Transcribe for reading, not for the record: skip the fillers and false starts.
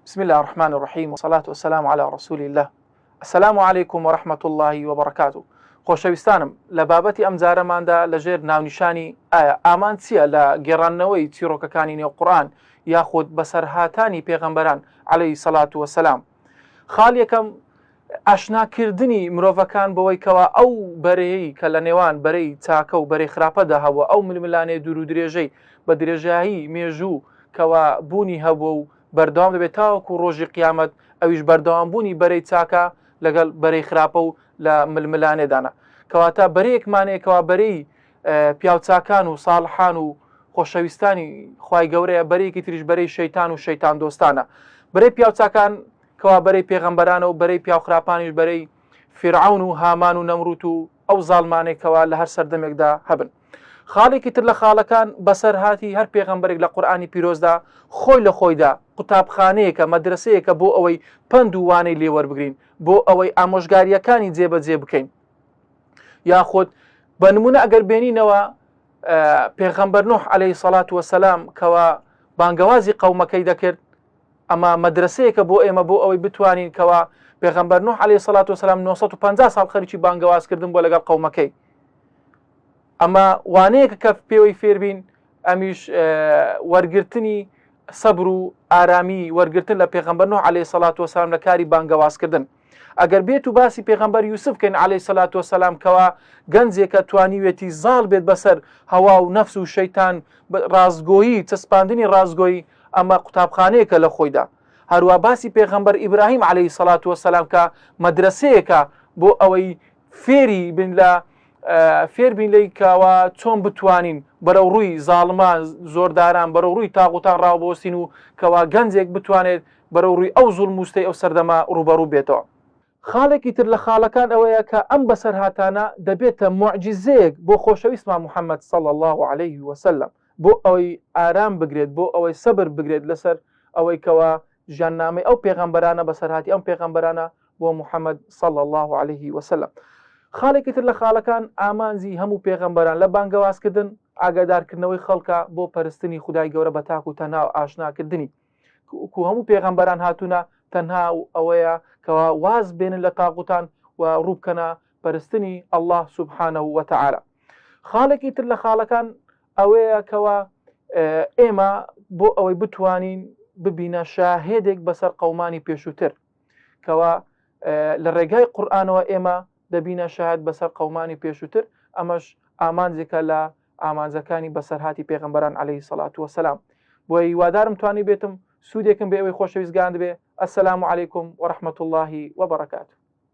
بسم اللە الرحمن الرحیم والصلاة والسلام علی رسول اللە السلام علیکم ورحمة اللە وبرکاته خۆشەویستانم لە بابەتی ئەمجارەماندا لەژێر ناونیشانی ئایا ئامانج چییە لە گێڕاندنەوەی چیڕۆکەکانی نێو قورئان یاخود بەسەرهاتانی پێغەمبەران علیە الصلوة والسلام خاڵ یەکەم ئاشناکردنی مرۆڤەکان بەوەی کەوا ئەو بەرەیەی کە لە نێوان بەرەی چاکە و بەرەی خراپەدا هەبووە، ئەو ململانێ دوور و درێژەی بە درێژایی مێژوو کەوا بوونی هەبووە و بەردەوام دەبێت تاوەکو ڕۆژی قیامەت، ئەویش بەردەوامبوونی بەرەی چاکە لەگەڵ بەرەی خراپە و لە ململانێدانە. کەواتە بەرەیەکمان هەیە کەوا بەرەی پیاوچاکان و ساڵحان و خۆشەویستانی خوای گەورەیە، بەرەیەکی تریش بەرەی شەیتان و شەیتان دۆستانە. بەرەی پیاوچاکان کوا بەرەی پێغەمبەرانە و بەرەی پیاوخراپانیش بەرەی فیرعەون و هامان و نەمروت و ئەو زاڵمانەی کەوا لە هەر سەردەمێکدا هەبن. خاڵێکی تر لە خاڵەکان بەسەرهاتی هەر پێغەمبەرێک لە قورئانی پیرۆزدا خۆی لە خۆیدا قوتابخانەیەکە، مەدرەسەیەکە بۆ ئەوەی پەند و وانەی لێ وەربگرین، بۆ ئەوەی ئامۆژگارییەکانی جێبەجێ بکەین. یاخود بە نمونە ئەگەر بێنینەوە پێغەمبەر نوح عەلەیهی سەڵات وەسەلام کەوا بانگەوازی قەومەکەی دەکرد، ئەمە مەدرەسەیەکە بۆ ئێمە بۆ ئەوەی بتوانین کەوا پێغەمبەر نوح عەلەیهی سەڵات وسلام 950 ساڵ خەریکی بانگەوازکردن بووە لەگەڵ قەومەکەی. ئەمە وانەیەکە کە پێوەی فێربین، ئەمیش وەرگرتنی سەبر و ئارامی وەرگرتن لە پێغەمبەر نوح عەلەیهی سەڵات وسلام لە کاری بانگەوازکردن. ئەگەر بێت و باسی پێغەمبەر یوسف کەین عەلەیهی سەلات وسلام کەوا گەنجێکە توانیوێتی زاڵ بێت بەسەر هەوا و نەفس و شەیتان، ڕاستگۆیی، چەسپاندنی ڕاستگۆیی، ئەمە قوتابخانەیەکە لە خۆیدا. هەروا باسی پێغەمبەر ئیبراهیم عەلەیهی سەلات وسلام کە مەدرەسەیەکە بۆ ئەوەی فێری بین لە فێر بین لێی کەوا چۆن بتوانین بەرەو ڕووی زاڵمان، زۆرداران، بەرەو ڕووی تاغوتان ڕابوەستین و کەوا گەنجێک بتوانێت بەرەو ڕووی ئەو زوڵم و ستەی ئەو سەردەمە ڕووبەڕوو بێتەوە. خاڵێکی تر لە خاڵەکان ئەوەیە کە ئەم بەسەرهاتانە دەبێتە موعجیزەیەک بۆ خۆشەویستمان محمد صلی اللە علیه وسلم بۆ ئەوەی ئارام بگرێت بۆ ئەوەی سەبر بگرێت لەسەر ئەوەی کەوا ژیاننامەی ئەو پێغەمبەرانە بەسەرهاتی ئەم پێغەمبەرانە بۆ محمد صلی اللە علیه وسلم. خاڵێکی تر لە خاڵەکان ئامانجی هەموو پێغەمبەران لە بانگەوازکردن ئاگادارکردنەوەی خەڵکە بۆ پەرستنی خودای گەورە بە تاک و تەنها و ئاشناکردنی کو هەموو پێغەمبەران هاتوونە تەنها ئەوەیە کەوا واز بێنن لە تاغوتان و ڕووبکەنە پەرستنی اللە سبحانە وتعالی. خاڵێکی تر لە خاڵەکان ئەوەیە کەوا ئێمە بۆ ئەوەی بتوانین ببینە شاهێدێک بەسەر قەومانی پێشووتر کەوا لە ڕێگای قورئانەوە ئێمە دەبینە شاهد بەسەر قەومانی پێشووتر ئەمەش ئامانجێکە لە ئامانجەکانی بەسەرهاتی پێغەمبەران علیە سەڵات وسلام بۆیە هیوادارم توانیبێتم سوودێکم بە ئێوەی خۆشەویست گەیاندبێ السلام علیکم ورحمة اللە وبرکاته.